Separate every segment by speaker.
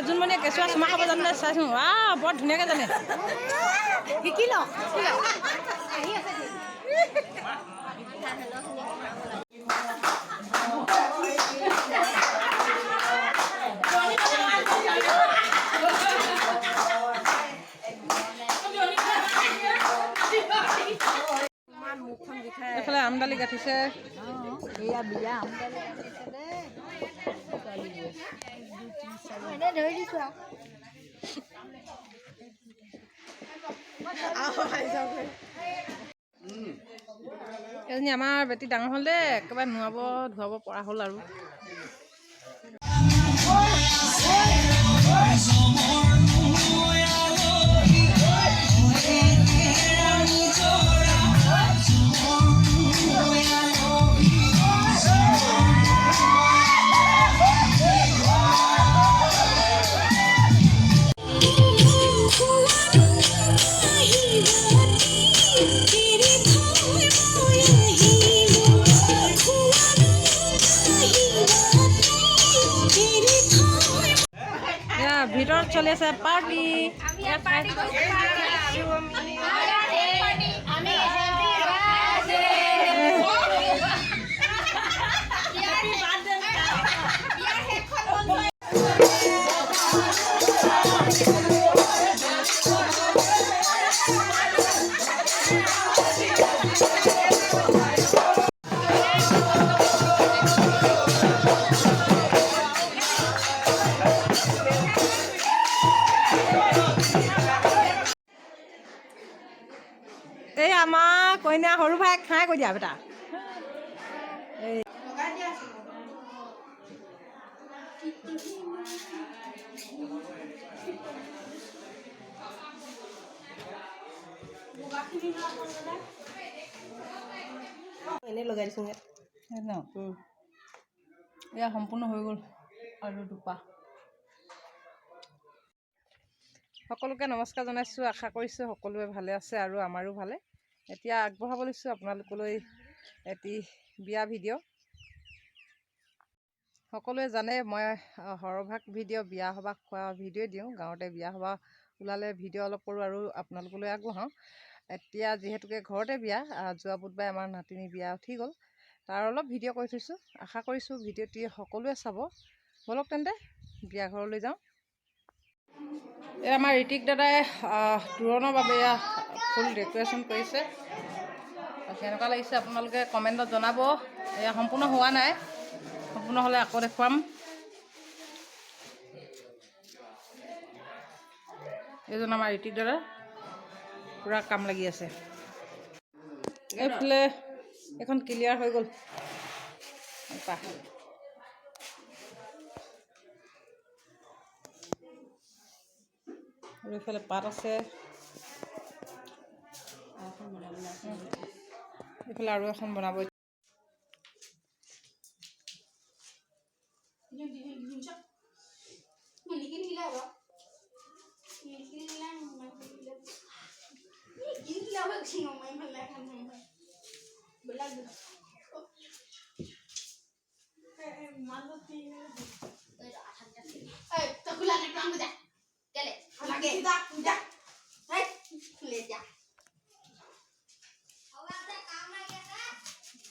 Speaker 1: জোনমণিয়ে কেঁচুৱা চুমা খাব জানে চাইছোঁ। আহ, বৰ ধুনীয়াকৈ জানে।
Speaker 2: শিকি লওক। আহি আছে।
Speaker 1: এইফালে আমদালি গাঁঠিছে।
Speaker 2: এয়া বিয়া আমদালি গাঁঠিছে দেই। এনে ধৰি দিছো আৰু।
Speaker 1: এজনী আমাৰ বেটি ডাঙৰ হ'ল দেই, একেবাৰে নোৱাব ধুৱাব পৰা হ'ল আৰু। এয়া ভিতৰত চলি আছে পাৰ্টি। এই আমাৰ কইনা সৰু ভাইক খাই কৈ দিয়া বেটা। এই
Speaker 2: এনেই লগাই দিছোঁ ইয়াত।
Speaker 1: ন, এয়া সম্পূৰ্ণ হৈ গ'ল আৰু দুপা। সকলোকে নমস্কাৰ জনাইছোঁ। আশা কৰিছোঁ সকলোৱে ভালে আছে আৰু আমাৰো ভালে। এতিয়া আগবঢ়াব লৈছোঁ আপোনালোকলৈ এটি বিয়া ভিডিঅ'। সকলোৱে জানে, মই সৰহভাগ ভিডিঅ' বিয়া সবাহ খোৱা ভিডিঅ' দিওঁ। গাঁৱতে বিয়া সবাহ ওলালে ভিডিঅ' অলপ কৰোঁ আৰু আপোনালোকলৈ আগবঢ়াওঁ। এতিয়া যিহেতুকে ঘৰতে বিয়া, যোৱা বুধবাৰে আমাৰ নাতিনী বিয়া উঠি গ'ল, তাৰ অলপ ভিডিঅ' কৰি থৈছোঁ। আশা কৰিছোঁ ভিডিঅ'টি সকলোৱে চাব। ব'লক তেন্তে বিয়া ঘৰলৈ যাওঁ। এই আমাৰ ঋতিক দাদাই তোৰণৰ বাবে এয়া ফুল ডেক'ৰেশ্যন কৰিছে। কেনেকুৱা লাগিছে আপোনালোকে কমেণ্টত জনাব। এয়া সম্পূৰ্ণ হোৱা নাই, সম্পূৰ্ণ হ'লে আকৌ দেখুৱাম। এইজন আমাৰ ঋতিক দাদা, পূৰা কাম লাগি আছে। এইফালে এইখন ক্লিয়াৰ হৈ গ'ল। এপাহ আৰু এইফালে পাত আছে। এইফালে আৰু এখন বনাব।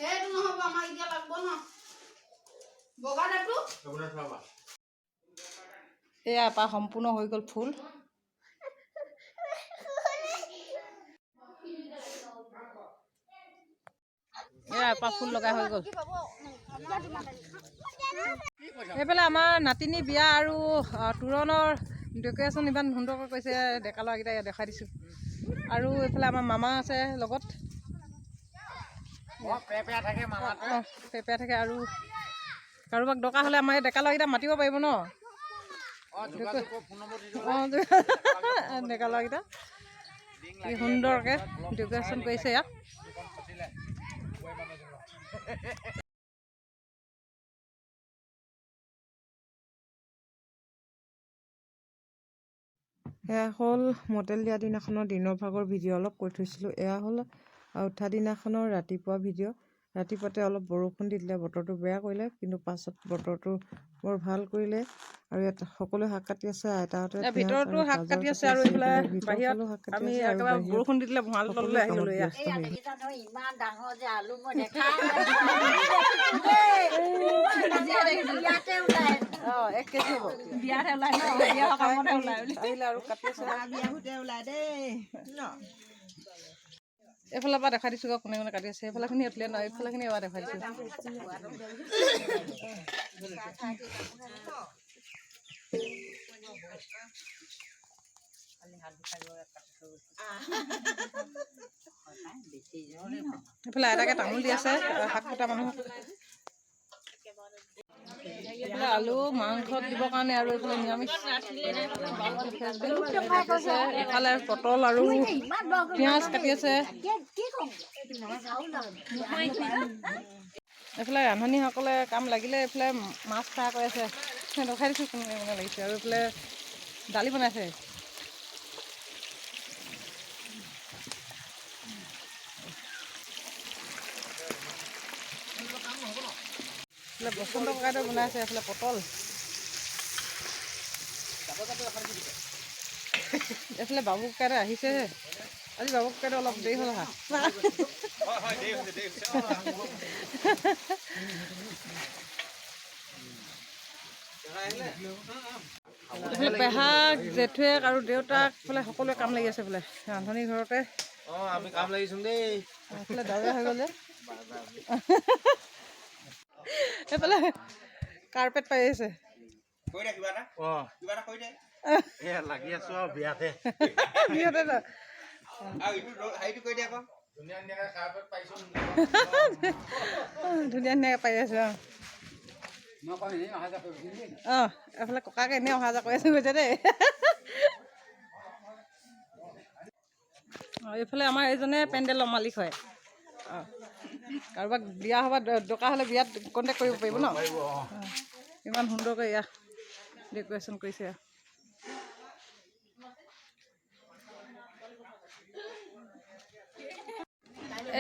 Speaker 2: সেইটো নহ'ব, আমাক এতিয়া লাগব ন বগা দাঁতটো।
Speaker 1: এয়া এপাহ সম্পূৰ্ণ হৈ গ'ল ফুল। এয়া এপাহ ফুল লগাই হৈ গ'ল। এইফালে আমাৰ নাতিনী বিয়া আৰু তোৰণৰ ডেক'ৰেশ্যন ইমান সুন্দৰকৈ কৰিছে ডেকা ল'ৰাকেইটাই, ইয়াত দেখাই দিছোঁ। আৰু এইফালে আমাৰ মামা আছে লগত। অঁ, পেপেয়া থাকে। আৰু কাৰোবাক দৰকাৰ হ'লে আমাৰ এই ডেকা ল'ৰাকেইটা মাতিব পাৰিব ন। অঁ, ডেকা ল'ৰাকেইটা কি সুন্দৰকৈ ডেক'ৰেশ্যন কৰিছে ইয়াত। এয়া হ'ল মটেল দিয়া দিনাখনৰ দিনৰ ভাগৰ ভিডিঅ' অলপ কৰি থৈছিলোঁ। এয়া হ'ল উঠা দিনাখনৰ ৰাতিপুৱা ভিডিঅ'। ৰাতিপুৱাতে অলপ বৰষুণ দি দিলে, বতৰটো বেয়া কৰিলে, কিন্তু পাছত বতৰটো বৰ ভাল কৰিলে। আৰু ইয়াত সকলোৱে শাক কাটি আছে, আইতাহঁতে পিঁয়াজ
Speaker 3: ভিতৰতো
Speaker 1: আৰু
Speaker 3: শাক
Speaker 1: গাজৰ
Speaker 3: কাটি আছে
Speaker 1: কাটি
Speaker 3: আৰু
Speaker 1: আছে,
Speaker 3: এইফালে
Speaker 1: এইফালে ভিতৰৰ
Speaker 3: বাহিৰত
Speaker 1: ফালেও শাক কাটি
Speaker 3: আমি
Speaker 1: আছে আৰু
Speaker 3: একেবাৰে
Speaker 1: বাহিৰত
Speaker 3: বৰষুণ দি দিলে ভঁৰাল
Speaker 1: সকলোৱে
Speaker 3: তললৈ আহি
Speaker 1: কামত
Speaker 3: ল'লো এয়া।
Speaker 1: ব্যস্ত
Speaker 4: এই
Speaker 1: হৈ গ'ল।
Speaker 4: আলুকেইটা নহয় ইমান ডাঙৰ যে আলু মই দেখাই নাই। ইয়াতে ওলাই।
Speaker 1: অঁ, 1 কেজি হ'ব।
Speaker 3: বিয়াতহে ওলাই ন, বিয়া সকামতহে ওলাই বুলি।
Speaker 1: আহিলে আৰু কাটি আছে। এইফালৰ পৰা দেখাই দিছোঁ গৈ কোনে কোনে কাটি আছে। এইফালেখিনি উঠিলে ন, এইফালেখিনি এবাৰ দেখাই দিছোঁ। এইফালে আইতাকে তামোল দি আছে শাক কটা মানুহক। এইফালে আলু মাংসত দিবৰ কাৰণে আৰু এইফালে নিৰামিষ ফ্ৰেঞ্চবিন কাটি আছে। এইফালে পটল আৰু
Speaker 4: ইমান বৰ
Speaker 1: পিঁয়াজ কাটি আছে।
Speaker 4: কি কম?
Speaker 1: এইফালে ৰান্ধনীসকলে কাম লাগিলে। এইফালে মাছ ফ্ৰাই কৰি আছে, দেখাই দিছোঁ কোনে কোনে লাগিছে। আৰু এইফালে দালি বনাইছে। এইফালে বসন্ত ককাইদেউ বনাইছে। এইফালে পটল, এইফালে বাবু ককাইদেউ আহিছেহে। আজি বাবু ককাইদেউ অলপ দেৰি হ'ল অহা। এইফালে পেহাক, জেঠুৱেক আৰু দেউতাক এইফালে সকলোৱে কাম লাগি আছে। এইফালে ৰান্ধনী ঘৰতে।
Speaker 5: অঁ, আমি কাম লাগিছো দেই।
Speaker 1: এইফালে ডাৱৰীয়া হৈ গ'ল যে এইফালে কাৰ্পেট পাৰি আছে।
Speaker 6: কৈ দে কিবা এটা।
Speaker 5: অঁ।
Speaker 6: কিবা এটা কৈ দে।
Speaker 5: এয়া লাগি আছো আৰু বিয়াতে।
Speaker 1: বিহুতে ন।
Speaker 6: আৰু ইটো হেৰিটো কৈ দে আকৌ।
Speaker 5: ধুনীয়া ধুনীয়াকৈ কাৰ্পেট পাৰিছো।
Speaker 1: ধুনীয়া ধুনীয়াকৈ পাৰি আছে। অঁ অঁ, এইফালে ককাকে এনেই অহা যোৱা কৰি আছে কৈছে দেই। অঁ, এইফালে আমাৰ এইজনে পেণ্ডেলৰ মালিক হয়। অঁ, কাৰোবাক বিয়া হ'বা দৰকাৰ হ'লে বিয়াত কণ্টেক্ট কৰিব পাৰিব ন।
Speaker 5: অঁ।
Speaker 1: ইমান সুন্দৰকৈ এয়া ডেক'ৰেশ্যন কৰিছে।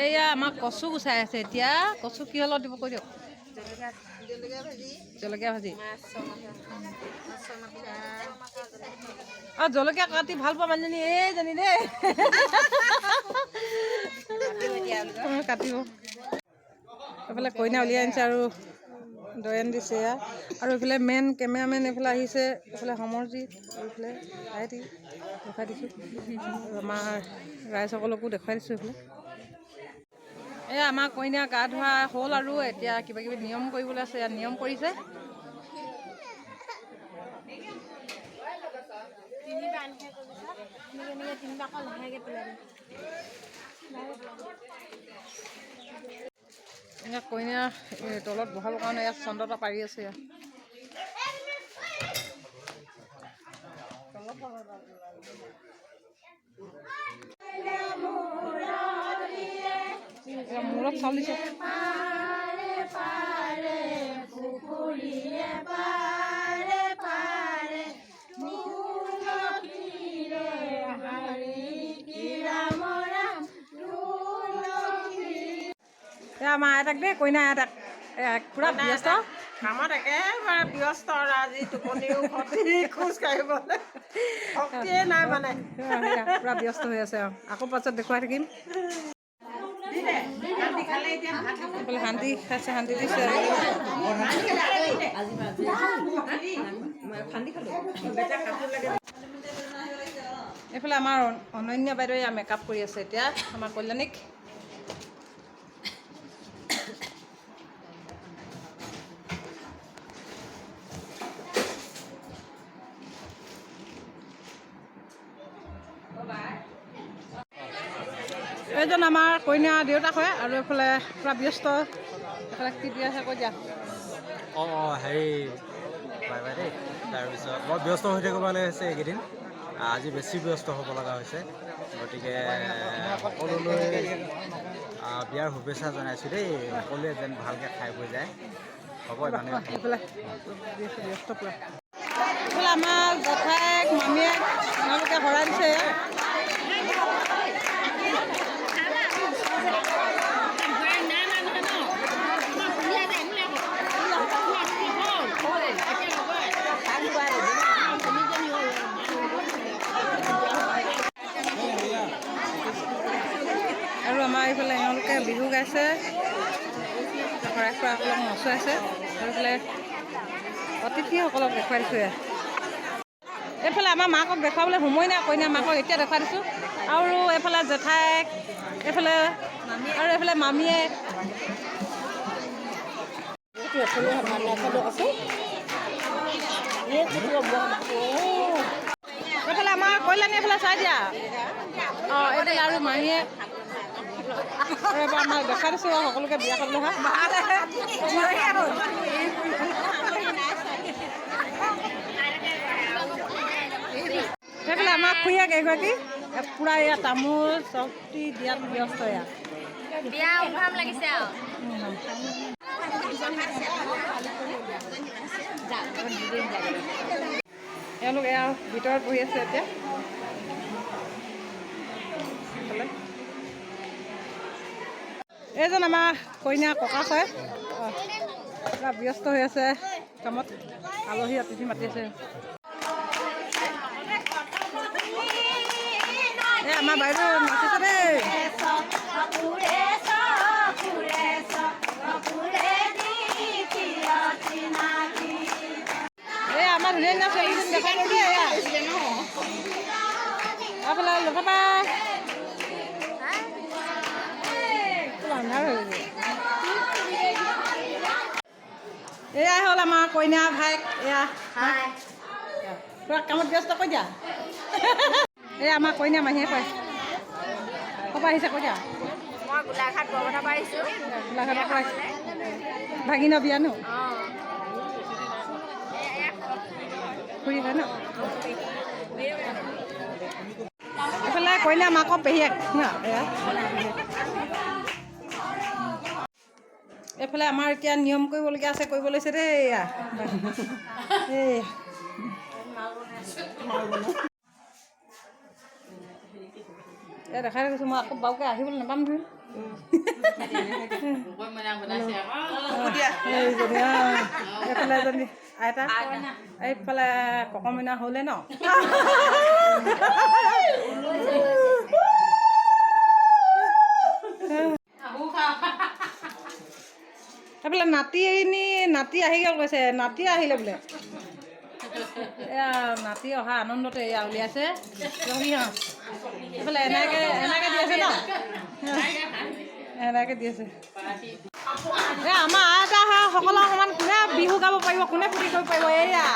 Speaker 1: এয়া আমাক কচু গুচাই আছে। এতিয়া কচু কিহৰ লগত দিব কৈ দিয়ক। জলকীয়া ভাজি। অঁ, জলকীয়া কাটি ভাল পোৱা মানুহজনী এইজনী দেই। অঁ, কাটিব। এইফালে কইনা উলিয়াই আনিছে আৰু দয়ন দিছে এয়া। আৰু এইফালে মেইন কেমেৰামেন এইফালে আহিছে। এইফালে সমৰজিত, এইফালে ভাইটি দেখুৱাই দিছোঁ। আৰু আমাৰ ৰাইজসকলকো দেখুৱাই দিছোঁ। এইফালে এয়া আমাৰ কইনা গা ধোৱা হ'ল আৰু এতিয়া কিবা কিবি নিয়ম কৰিবলৈ আছে। ইয়াত নিয়ম কৰিছে।
Speaker 2: তিনিবাৰ এনেকৈ কৰিছা, এনেকৈ এনেকৈ তিনিবাৰ আকৌ লাহেকৈ পেলাই দিম।
Speaker 1: এয়া কইনা এই তলত বহাবৰ কাৰণে ইয়াত চন্দ্ৰ এটা পাৰি আছে ইয়াত। এয়া মূৰত চাউল দিছে। এয়া আমাৰ আইতাক দেই, কইনা আইতাক। এয়া পুৰা ব্যস্ত।
Speaker 3: কামত একেবাৰে ব্যস্ত আৰু আজি টোপনিও খতি, খোজ কাঢ়িবলৈ শক্তিয়ে নাই মানে।
Speaker 1: সেয়া, সেয়া, পুৰা ব্যস্ত হৈ আছে আৰু আকৌ পাছত দেখুৱাই থাকিম। এইফালে শান্তি খাইছে, শান্তি দিছে আৰু। এইফালে আমাৰ অনন্যা বাইদেৱে এয়া মেকআপ কৰি আছে এতিয়া আমাৰ কল্যাণীক। এইজন আমাৰ কইনা দেউতাক হয় আৰু এইফালে পূৰা ব্যস্ত। এইফালে কি দি আছে কৈ দিয়া।
Speaker 5: অঁ অঁ, হেৰি, বাই বাই দেই। তাৰপিছত মই ব্যস্ত হৈ থাকিব লগা হৈছে এইকেইদিন, আজি বেছি ব্যস্ত হ'ব লগা হৈছে। গতিকে সকলোলৈ বিয়াৰ শুভেচ্ছা জনাইছোঁ দেই। সকলোৱে যেন ভালকৈ খাই বৈ যায়। হ'ব, ইমানেই।
Speaker 1: এইফালে ব্যস্ত পূৰা। এইফালে আমাৰ জেঠায়েক, মামীয়েক তেওঁলোকে শৰাই দিছে। বিহু গাইছে, শৰাই খুৰাসকলক নচুৱাইছে আৰু এইফালে অতিথিসকলক দেখুৱাই দিছোঁ। এয়া এইফালে আমাৰ মাকক দেখুৱাবলৈ সময় নাই, কইনা মাকক এতিয়া দেখুৱাই দিছোঁ। আৰু এইফালে জেঠাইক, এইফালে আৰু এইফালে মামীয়েক। এইফালে আমাৰ কল্যাণী, এইফালে চাই দিয়া। অঁ, এইফালে আৰু মাহীয়ে এইবাৰ আমাক দেখাই দিছোঁ সকলোকে বিয়া খাবলৈ অহা। এইফালে আমাৰ খুৰীয়েক এগৰাকী পূৰা এয়া তামোল চবজি দিয়াত ব্যস্ত। এয়া
Speaker 2: বিয়া উমঘাম লাগিছে আৰু।
Speaker 1: এওঁলোক এয়া ভিতৰত বহি আছে এতিয়া। এইফালে এইজন আমাৰ কইনা ককাক হয়, পূৰা ব্যস্ত হৈ আছে কামত, আলহী অতিথি মাতি আছে। এই আমাৰ বাইদেউ নাচিছে দেই। এই আমাৰ ধুনীয়া ধুনীয়া ছোৱালীজনী দেখাই দেই। এয়া এইফালে লতাপা আন্ধাৰ হৈ গৈছে। এয়াই হ'ল আমাৰ কইনা ভাইক। এয়া পুৰা কামত ব্যস্ত, কৈ দিয়া। এয়া আমাৰ কইনা মাহীয়ে কয়, ক'ৰ পৰা আহিছে কৈ দিয়া।
Speaker 2: মই গোলাঘাট বৰপথাৰ পৰা আহিছোঁ।
Speaker 1: গোলাঘাটৰ পৰা আহিছে, ভাগিনৰ বিয়া ন? খুৰী হয় ন? এইফালে কইনা মাকৰ পেহীয়েক ন। এয়া এইফালে আমাৰ এতিয়া নিয়ম কৰিবলগীয়া আছে, কৰিব লৈছে দেই। এয়া এই এই দেখাই গৈছোঁ মই, আকৌ বাৰুকে আহিবলৈ নাপাম নহয়। এইজনী, এইফালে এজনী আইতা, এইফালে ককমইনা হ'লে ন। এইফালে নাতি নি নাতি আহি গ'ল কৈছে, নাতি আহিলে বোলে। এয়া নাতি অহা আনন্দতে এয়া উলিয়াইছে ৰহি হাঁহ। এইফালে এনেকৈ এনেকৈ দি আছে ন, এনেকৈ দি আছে। এ আমাৰ আইতা সকলৰ সমান কোনে বিহু গাব পাৰিব, কোনে ফূৰ্তি কৰিব পাৰিব। এয়া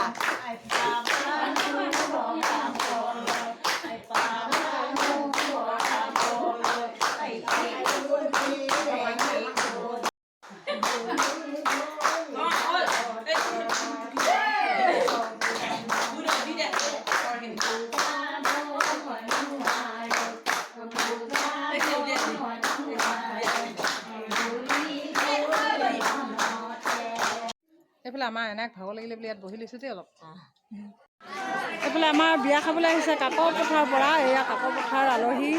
Speaker 1: এইফালে আমাৰ এনাক ভাগৰ লাগিলে বুলি ইয়াত বহি লৈছোঁ দেই অলপ। এইফালে আমাৰ বিয়া খাবলৈ আহিছে কাকৰ পথাৰৰ পৰা। এয়া কাকৰ পথাৰ আলহী।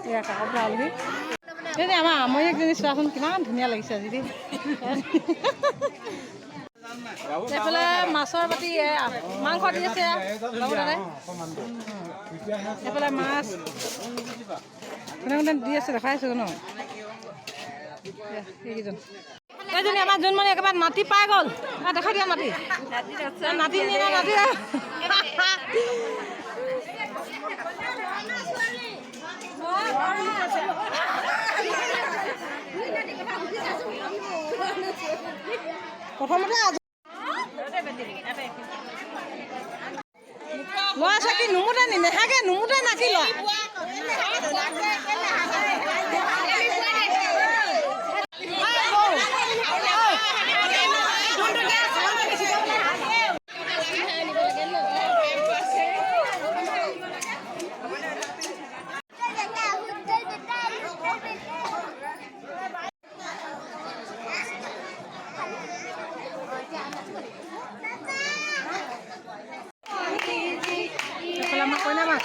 Speaker 1: এয়া কাকৰ পথাৰ আলহী। এই আমাৰ আমৈয়েকজনী চোৱাচোন কিমান ধুনীয়া লাগিছে আজি দেই। এইফালে মাছৰ বাতি, মাংস দি আছে বাবু দাদাই। এইফালে মাছ কোনে কোনে দি আছে দেখাই আছোঁ ন। এইকেইজন এইজনী আমাৰ জোনমণি একেবাৰে নাতি পাই গ'ল। দেখাই দিয়া নাতি, নাতি নি না নাতি। প্ৰথমতে ল'ৰা চাকি নুমুতে নি নেহাগে নুমুতে নাকি ল'ৰা। এইফালে আমাৰ কইনা মাছ।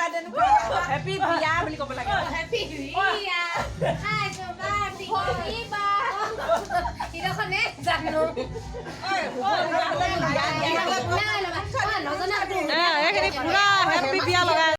Speaker 3: হেপী বিয়া বুলি ক'ব লাগে।
Speaker 2: হেপী বিয়া, সিদিনাখনে জানো। নজনা।
Speaker 1: এইখিনি পুৰা হেপী বিয়া লগাই।